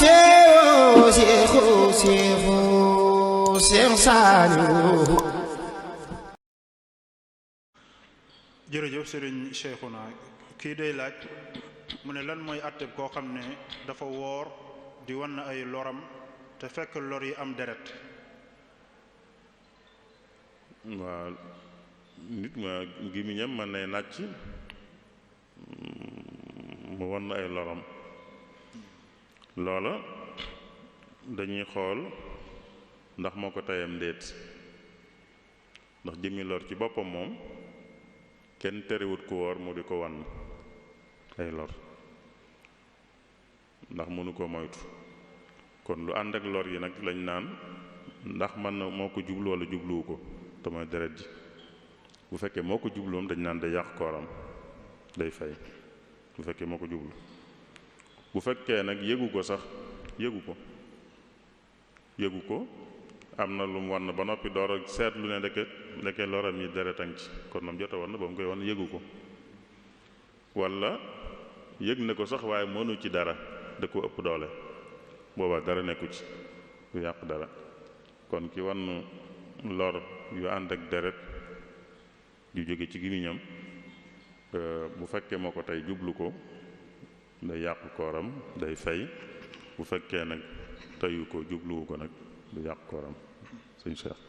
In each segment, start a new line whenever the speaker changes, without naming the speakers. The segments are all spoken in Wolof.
seexu seexu seexu Seex Saaliw.
jërëjëf sëriñ Cheikhouna kii day laaj mu ne lan mooy àtteb koo xam ne dafa woor di wan na ay loram te fekk lor yi am deret.
waa nit ma gémmiñam mën nay nàcc mu wan na ay loram loola dañuy xool ndax moo ko tayam ndéet ndax jëmmi lor ci boppam moom kenn terewut ku woor mu di ko wan ay lor ndax mënu ko moytu kon lu ànd ak lor yi nag lañ naan ndax mën na moo ko jublu wala jubluwu ko te mooy deret ji bu fekkee moo ko jubluwam dañ naan day yàq kooram day fay bu fekkee moo ko jublu bu fekkee nag yëgu ko sax yëgu ko am na lu mu wan ba noppi door a seetlu ne ndeke loram yi deretan ci kon moom jota wan ba mu koy wan yëgu ko walla yëg na ko sax waaye mënu ci dara da ko ëpp doole boobaa dara nekku ci du yàq dara kon ki wan lor yu ànd ak deret yu jóge ci gémmiñam bu fekkee moo ko tey jublu ko day yàq kooram day fay bu fekkee nag teyu ko jubluwu ko nag du yàq kooram sëñ Cheikh.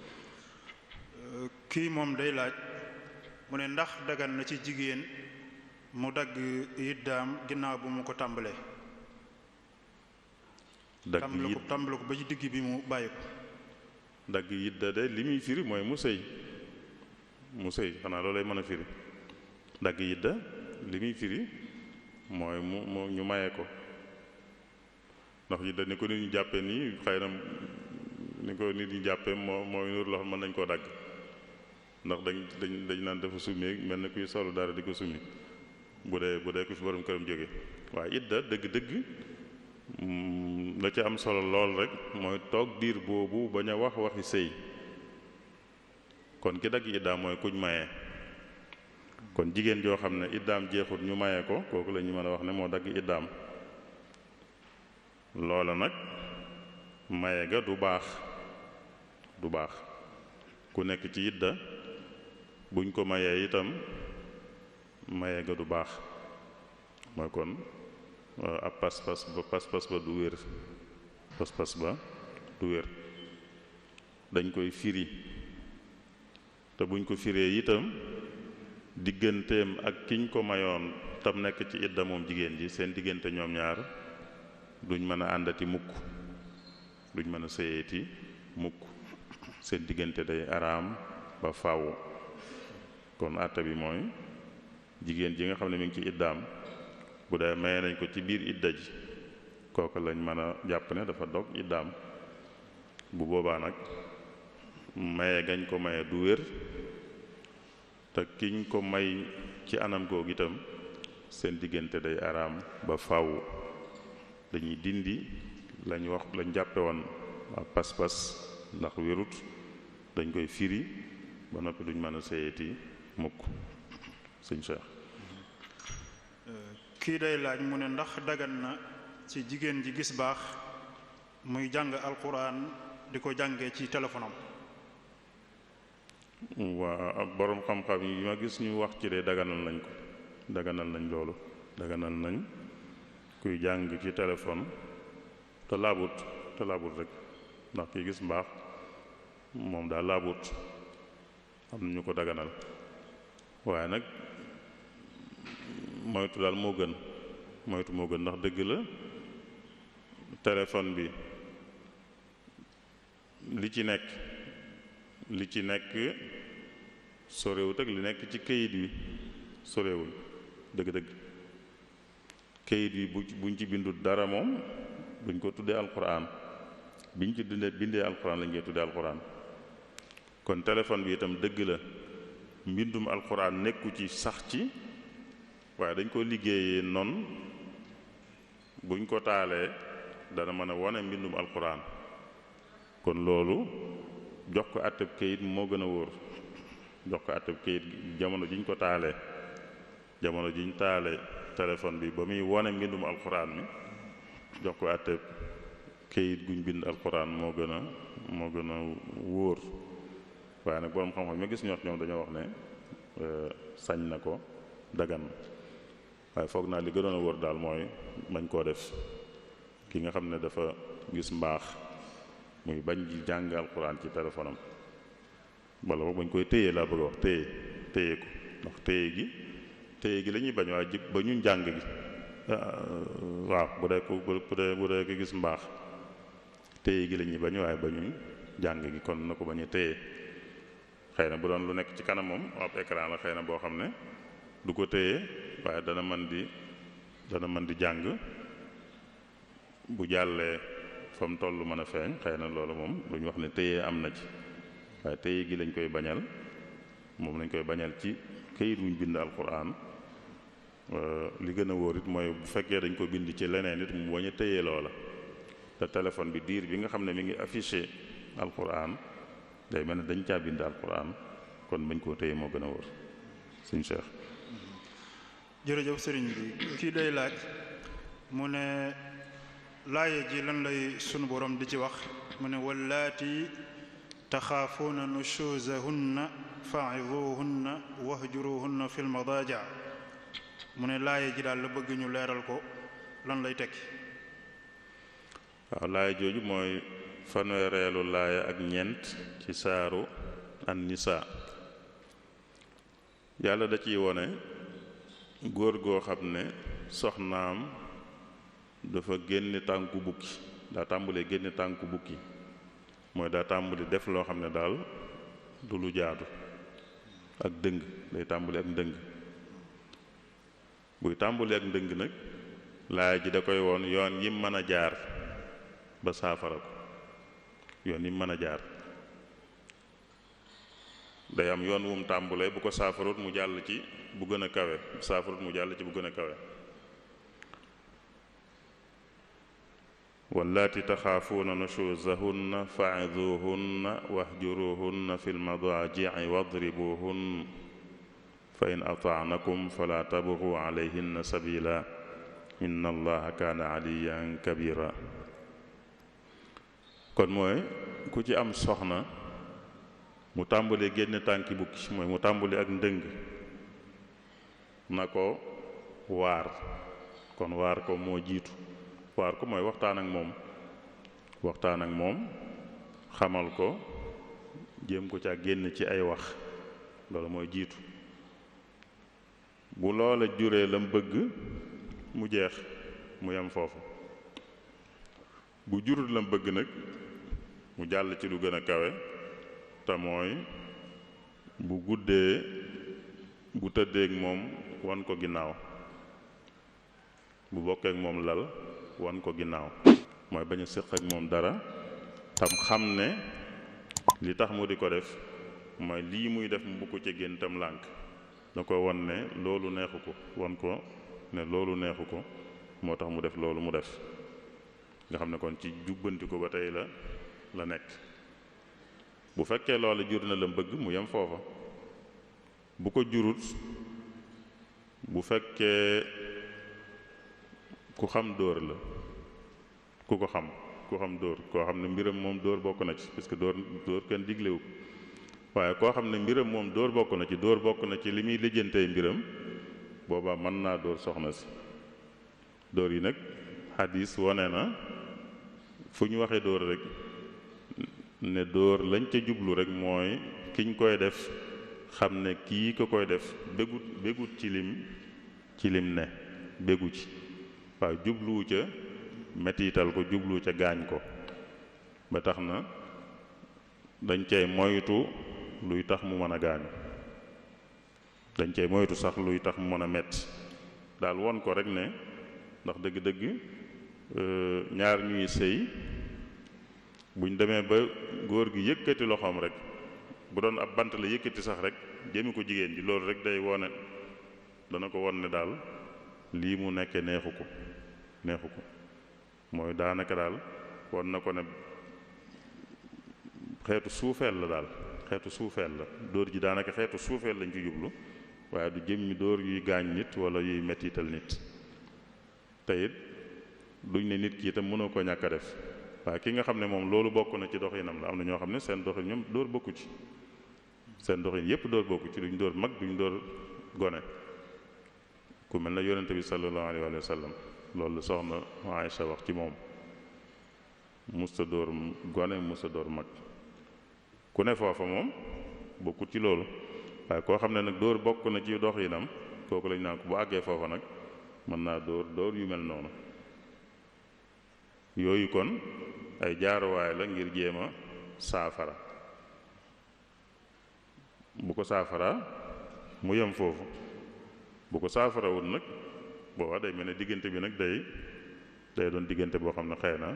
kii moom day laaj mu ne ndax dagan na ci jigéen mu dagg yiddaam ginnaaw bu mu ko tàmbalee. tàmbale ko ba ci digg bi mu bàyyi ko.
dagg yidda de li muy firi mooy mu sëy xanaa loolay mën a firi dagg yidda li muy firi mooy mu ñu maye ko ndax yidda ni ko nit ñu jàppee nii xëy na ni ko nit ñi jàppee mooy nur loo xam mën nañ koo dagg ndax dañ naan dafa summi mel na kuy solu dara di ko summi bu dee ku fi borom këram jóge waaye idda dëgg-dëgg la ci am solo lool rek mooy toog diir boobu bañ a wax waxi sëy kon ki dagg iddaam mooy kuñ maye kon jigéen joo xam ne iddaam jeexut ñu maye ko kooku la ñu mën a wax ne moo dagg iddaam loola nag maye ga du baax ku nekk ci idda buñ ko mayee itam maye ga du baax mooy kon ab pas-pas ba du wér pas-pas ba du wér dañ koy firi te buñ ko firee itam digganteem ak kiñ ko mayoon tam nekk ci idda moom jigéen ji seen diggante ñoom ñaar duñ mën a àndati mukk duñ mën a sëyeeti mukk seen diggante day araam ba faaw kon àtte bi mooy jigéen ji nga xam ne mi ngi ci iddaam bu dee maye nañ ko ci biir idda ji kooku lañ mën a jàpp ne dafa dog iddaam bu boobaa nag maye gañ ko maye du wér te kiñ ko may ci anam googu itam seen diggante day araam ba faaw dañuy dindi lañ jàppe woon pas-pas ndax wérut dañ koy firi ba noppi duñ mën a sëyeeti mukk sëñ Cheikh.
kii day laaj mu ne ndax dagan na ci jigéen ji gis baax muy jàng alquran di ko jàngee ci téléphone am.
waa ak boroom xam-xam yi ma gis ñu wax ci de daganal nañ loolu daganal nañ kuy jàng ci téléphone te laabut rek ndax kii gis mbaax moom daal laabut am na ñu ko daganal waaye nag moytu daal moo gën ndax dëgg la téléphone bi li ci nekk sorewut ak li nekk ci kayit wi sorewul dëgg-dëgg kayit wi buñ ci bindut dara moom duñ ko tuddee alquran biñ ci bindee alquran lañ koy tuddee alquran kon téléphone bi itam dëgg la mbindum alquran nekku ci sax ci waaye dañ ko liggéeyee noonu buñ ko taalee dana mën a wane mbindum alquran kon loolu jox ko àtteb kayit moo gën a wóor jox ko àtteb kayit jamono jiñ ko taalee jamono jiñ taale téléphone bi ba muy wane mbindum alquran mi jox ko àtteb kayit guñ bind alquran moo gën a wóor. waaye nag borom xam-xam ma gis ñoom dañoo wax ne sañ na ko dagan, waaye foog naa li gënoon a wóor daal mooy bañ koo def. ki nga xam ne dafa gis mbaax muy bañ di jàng alquran ci téléphone am wala boog bañ koy téye laa bëgg a wax téye ko ndax téye gi la ñuy bañ waaye jik ba ñu njàng gi waaw bu dee ko gis mbaax téye gi la ñuy bañ waaye ba ñu jàng gi kon na ko bañ a téye. xëy na bu doon lu nekk ci kanam moom ab écran la xëy na boo xam ne du ko téye waaye dana mën di jàng bu jàllee fa mu toll mën a feeñ xëy na loolu moom lu ñu wax ne téye am na ci waaye téye gi lañ koy bañal moom lañ koy bañal ci këyit wuñ bind alquran. li gën a wóor it mooy bu fekkee dañ ko bind ci leneen it mu bañ a téye loola te téléphone bi diir bi nga xam ne mi ngi affiché alquran day mel ne dañ caa bind alquran kon bañ koo téye moo gën a wóor. sëñ Cheikh.
jërëjëf sëriñ bi kii day laaj mu ne laaye ji lan lay sunu borom di ci wax mu ne wallaati taxaafuuna nushuzahunna fa'izuhunna wahjuruhunna fil madaaji' mu ne laaye ji daal la bëgg ñu leeral ko lan lay tekki.
waaw laaye jooju mooy fanweereelu laaye ak ñeent ci saaru an-nisaa. yàlla da ciy wone góor goo xam ne soxnaam dafa génne tànku bukki daa tàmbalee génne tànku bukki mooy daa tàmbali def loo xam ne daal du lu jaadu ak dëng day tàmbali ak ndëng. buy tàmbali ak ndëng nag laay ji da koy woon yoon yim mën a jaar ba saafara ko yoon yim mën a jaar day am yoon wum tàmbalee bu ko saafarut mu jàll ci bu gën a kawe saafarut mu jàll ci bu gën a kawe. wallaati taxaafuuna nushuzahunna fa'izuhunna wahjuruhunna fil madaaji'i wadribuhunna fa in ataanakum fala tabghu alayhinna sabila inna allaha kaana aliyan kabira. kon mooy ku ci am soxna mu tàmbali génne tànki bukki mooy mu tàmbali ak ndëng na ko waar. kon waar ko moo jiitu. waar ko mooy waxtaan ak moom xamal ko jéem ko ca génn ci ay wax loolu mooy jiitu. bu loola juree lam bëgg mu jeex mu yem foofu. bu jurul lam bëgg nag mu jàll ci lu gën a kawe te mooy bu guddee bu tëddeek moom wan ko ginnaaw bu bokkeek moom lal wan ko ginnaaw mooy bañ a séq ak moom dara tam xam ne li tax mu di ko def mooy lii muy def mu bu ko ci génn tam lànk da ko won ne loolu neexu ko won ko ne loolu neexu ko moo tax mu def loolu mu def nga xam ne kon ci jubbanti ko ba tey la nekk. bu fekkee loolu jur na la bëgg mu yem foofa bu ko jurut bu fekkee ku xam dóor la ku xam dóor koo xam ne mbiram moom dóor bokk na ci parce que dóor kenn diglewu ko waaye koo xam ne mbiram moom dóor bokk na ci li muy lijjantee mbiram boobaa mën naa dóor soxna si. dóor yi nag xadis wone na fu ñu waxee dóor rek ne dóor lañ ca jublu rek mooy kiñ koy def xam ne kii ko koy def bégut ci lim ne bégu ci waaw jubluwu ca mettital ko jubluwu ca gaañ ko ba tax na dañ cay moytu luy tax mu mën a gaañu dañ cay moytu sax luy tax mu mën a metti daal won ko rek ne ndax dëgg-dëgg ñaar ñuy sëy buñ demee ba góor gi yëkkati loxoom rek bu doon ab bant la yëkkati sax rek jëmi ko jigéen ji loolu rek day wone dana ko won ne daal lii mu nekkee neexu ko mooy daanaka daal won na ko ne xeetu suufeel la dóor ji daanaka xeetu suufeel lañ ci jublu waaye du jëmmi dóor yuy gaañ nit wala yuy mettital nit te it duñ ne nit ki itam mënoo ko ñàkk a def waaye ki nga xam ne moom loolu bokk na ci doxinam la. am na ñoo xam ne seen doxin ñoom dóor bokku ci, seen doxin yépp dóor bokku ci, duñ dóor mag duñ dóor gone. ku mel na yonente bi sallallahu alayhi wa sallam loolu la soxna Aïcha wax ci moom, musta dóor gone musta dóor mag. ku ne foofa moom bokkut ci loolu, waaye koo xam ne nag dóor bokk na ci doxinam kooku lañ naan ko bu àggee foofa nag mën naa dóor yu mel noonu. yooyu kon ay jaaruwaay la ngir jéem a saafara. bu ko saafara mu yem foofu, bu ko saafarawul nag booba day mel ne diggante bi nag day doon diggante boo xam ne xëy na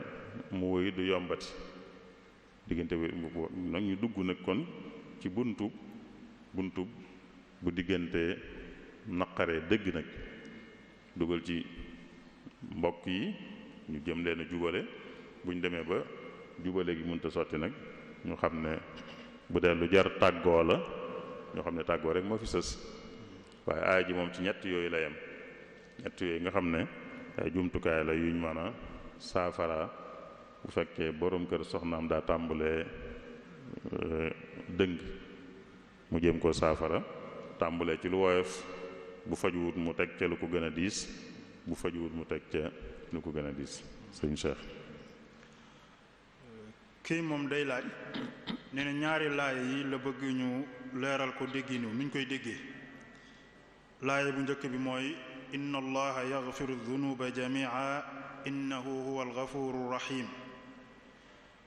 mu woy du yombati. diggante bi nag ñu dugg nag kon ci buntu bu diggante naqaree dëgg nag, dugal ci mbokk yi ñu jëm leen a jubale. buñ demee ba jubale gi mënta sotti nag ñu xam ne bu dee lu jar tàggoo la ñoo xam ne tàggoo rek moo fi sës. waaye aaya ji moom ci ñett yooyu la yem, ñett yooyu nga xam ne ay jumtukaay la yuñ mën a saafara bu fekkee borom kër soxnaam daa tàmbalee dëng mu jéem koo saafara. tàmbalee ci lu woyof, bu fajuwut mu teg ca lu ko gën a diis, bu fajuwut mu teg ca lu ko gën a diis. sëñ Cheikh.
kii moom day laaj nee na ñaari laay yi la bëgg ñu leeral ko dégginu nuñ koy déggee. laay bu njëkk bi mooy inna allaha yaghfiru dunuba jamia innahu huwa alghafuru rahim.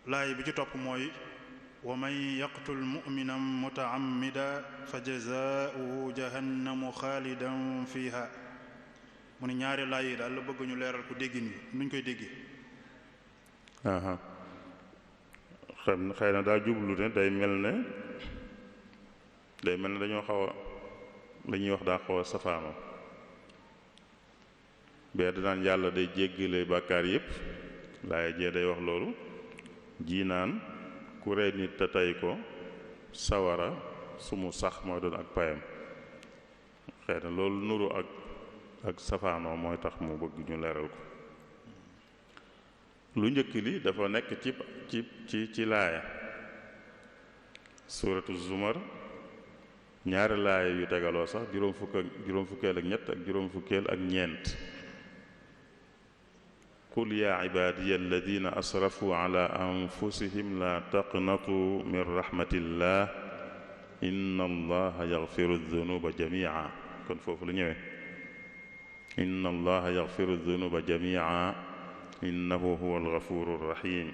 laay bi ci topp mooy wa man yaqtul mu'minan muta'ammida fa jazaa'uhu jahannamu xaalidan fiha. mu ne ñaari laay yi daal la bëgg ñu leeral ko déggin wi nuñ koy déggee.
xëy na daa jublu ne day mel ne dañoo xaw a la ñuy wax daa xaw a safaano. bee danaan yàlla day jéggale bàkkaar yépp, laay jee day wax loolu. ji naan ku rey nit te tey ko sawara su mu sax mooy doon ak payam. xëy na loolu nuru ak safaanoo mooy tax mu bëgg ñu leeral ko. lu njëkk li dafa nekk ci laaya suuratu zumar, ñaari laaya yu tegaloo sax juróom fukkeel ak ñett ak juróom fukkeel ak ñeent. qul yaa ibaadiya alladina asrafu ala anfusihim la taqnatu min rahmatillah inna allaha yaghfiru dunuba jamia. kon foofu la ñëwee inna allaha yaghfiru dunuba jamia innahu huwa alghafuru rahim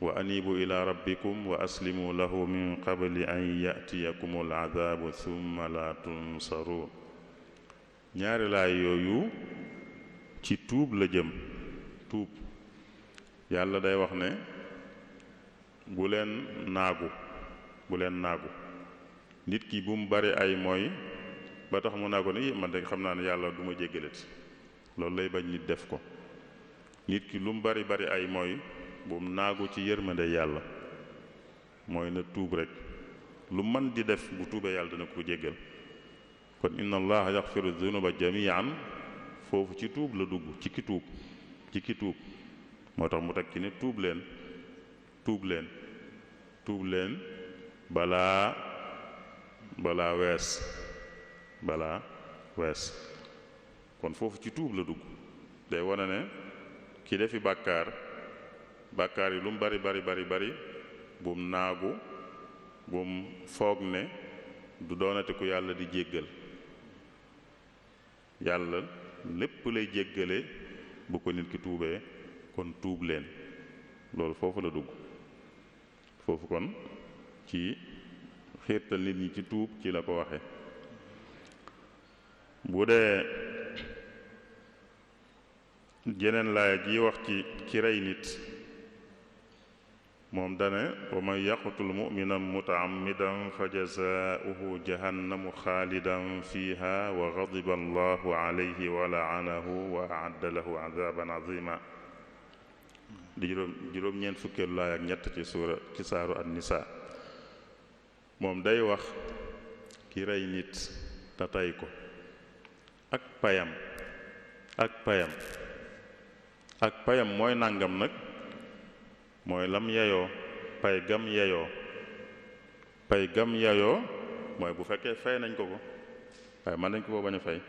wa anibu ila rabbikum wa aslimu lahu min qabli an yatiyakum aladabu thumma la tunsarun. ñaari laay yooyu ci tuub la jëm. tuub yàlla day wax ne bu leen naagu nit ki bu mu bari ay mooy ba tax mu naagu ne man de xam naa ne yàlla du ma jéggalati. loolu lay bañ nit def ko. nit ki lu mu bari ay mooy bu mu naagu ci yërmande yàlla, mooy na tuub rek. lu man di def bu tuubee yàlla dana ko jéggal. kon inna allaha yaxfiru dunuba jamian foofu ci tuub la dugg, ci ki tuub moo tax mu teg ci ne tuub leen balaa wees kon foofu ci tuub la dugg. day wane ne ki defi bàkkaar yi lu mu bari bum naagu, bum foog ne du doonati ku yàlla di jéggal. yàlla lépp lay jéggale bu ko nit ki tuubee. kon tuub leen loolu foofu la dugg. foofu kon ci xiirtal nit ñi ci tuub ci la ko waxe. bu dee jeneen laaya ji wax ci rey nit, moom dane wa man yaqtul mu'minan mutaammidan fa jazaa'uhu jahannamu xaalidan fiha wa ghadiba allahu alayhi wa la'anahu wa a'adda lahu azaban azima. di juróom-ñeent fukkeelu laaya ak ñett ci saaru an-nisaa. moom day wax ki rey nit te tey ko ak payam mooy nangam nag mooy lam yeyoo pay gam yeyoo pay gam yeyoo mooy bu fekkee fay nañ ko waaye mën nañ ko bañ a fay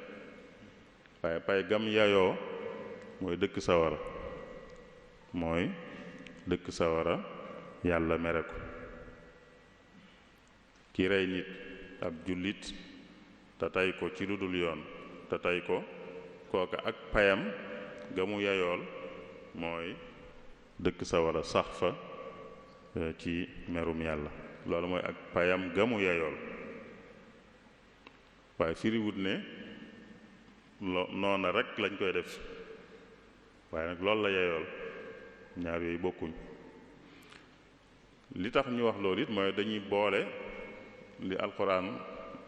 waaye pay gam yeyoo mooy dëkk sawara mooy dëkk sawara yàlla mere ko ki rey nit ab jullit te tey ko ci lu dul yoon te tey ko kooka ak payam ga mu yeyool mooy dëkk sawara sax fa ci merum yàlla loolu mooy ak payam ga mu yeyool waaye firiwut ne noona rek lañ koy def waaye nag loolu la yeyool ñaar yooyu bokkuñ li tax ñu wax loolu it mooy dañuy boole li alquran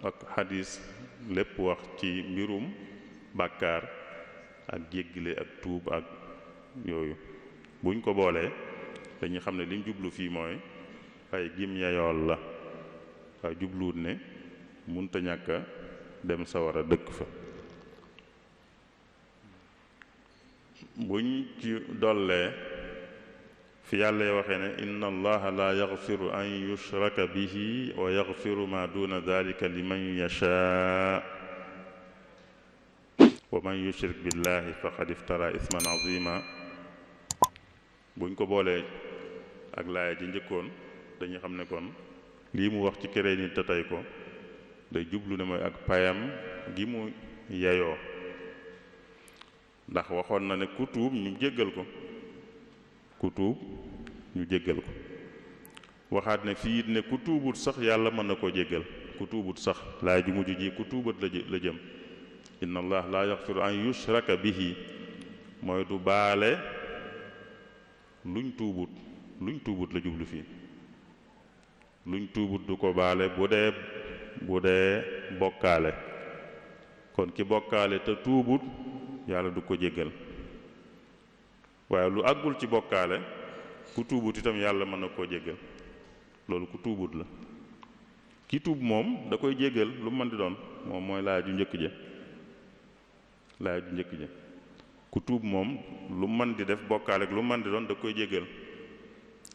ak hadis lépp wax ci mbirum bàkkaar ak jéggile ak tuub ak yooyu buñ ko boolee dañuy xam ne liñ jublu fii mooy fay gim yeyool la waaye jubluwut ne munta ñàkk a dem sawara dëkk fa buñ ci dollee fi yàlla waxee ne inna allaha la yaxfiru an yushraka bihi wa yaxfiru ma duna dalika liman yashaa wa man yushrik billahi faqad iftara isman azima buñ ko boolee ak laaya ji njëkkoon dañuy xam ne kon lii mu wax ci këré nit te tey ko day jublu ne mooy ak payam gi mu yeyoo ndax waxoon na ne ku tuub ñu jéggal ko ku tuub ñu jéggal ko waxaat ne fii it ne ku tuubut sax yàlla mën na koo jéggal ku tuubut sax laay ju mujj ji ku tuubat la jëm inna allah la yaxfiru an yushraka bihi mooy du baale luñ tuubut la jublu fii luñ tuubut du ko baale bu dee bokkaale kon ki bokkaale te tuubut yàlla du ko jéggal waaye lu àggul ci bokkaale ku tuubut itam yàlla mën na koo jéggal loolu ku tuubut la ki tuub moom da koy jéggal lu mën di doon moom mooy laaya ju njëkk ja ku tuub moom lu mën di def bokkaale ak lu mën di doon da koy jéggal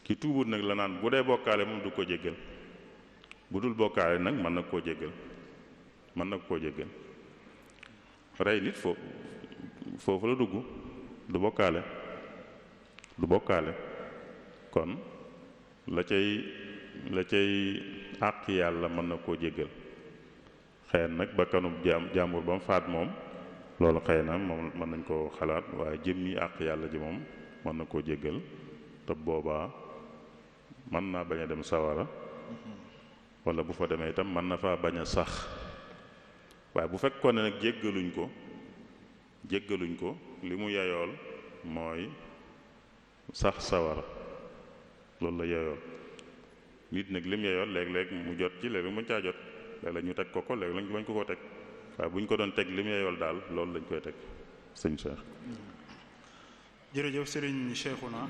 ki tuubut nag la naan bu dee bokkaale moom du ko jéggal bu dul bokkaale nag mën na koo jéggal rey nit foofu la dugg du bokkaale kon la cay àq yàlla mën na koo jéggal xëy nag bakkanub jàmbur ba mu faat moom loolu xëy na moom mën nañ koo xalaat waaye jëmmi àq yàlla ji moom mën na koo jéggal te boobaa mën naa bañ a dem sawara wala bu fa demee itam mën na faa bañ a sax waaye bu fekkoon ne nag jéggaluñ ko li mu yeyool mooy sax sawara loolu la yeyool nit nag lim yeyool léeg-léeg mu jot ci léeg-léeg mu caa jot léeg-léeg ñu teg ko léeg-léeg ñu bañ ko teg waaye bu ñu ko doon teg lim yeyool daal loolu lañ koy teg sëñ Cheikh.
jërëjëf sëriñ Cheikhouna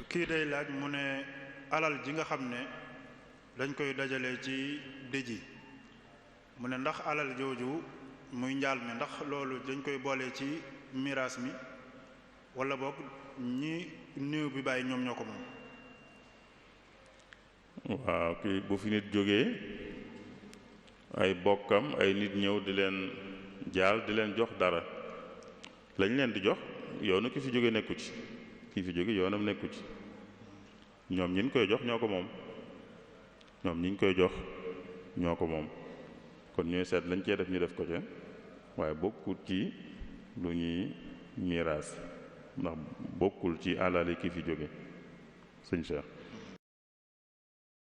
kii day laaj mu ne alal ji nga xam ne dañ koy dajale ci dëj yi mu ne ndax alal jooju muy njaal mi ndax loolu dañ koy boole ci miraas mi wala boog ñi néew bi bàyyi ñoom ñoo ko moom.
waaw kii bu fi nit jógee ay bokkam ay nit ñëw di leen jaal di leen jox dara lañ leen di jox yoonu ki fi jóge nekku ci ki fi jóge yoonam nekku ci ñoom ñi ñu koy jox ñoo ko moom kon ñooy seet lañ cee def ñu def ko ca waaye bokkul ci lu ñuy miraas ndax bokkul ci alali ki fi jóge sëñ Cheikh.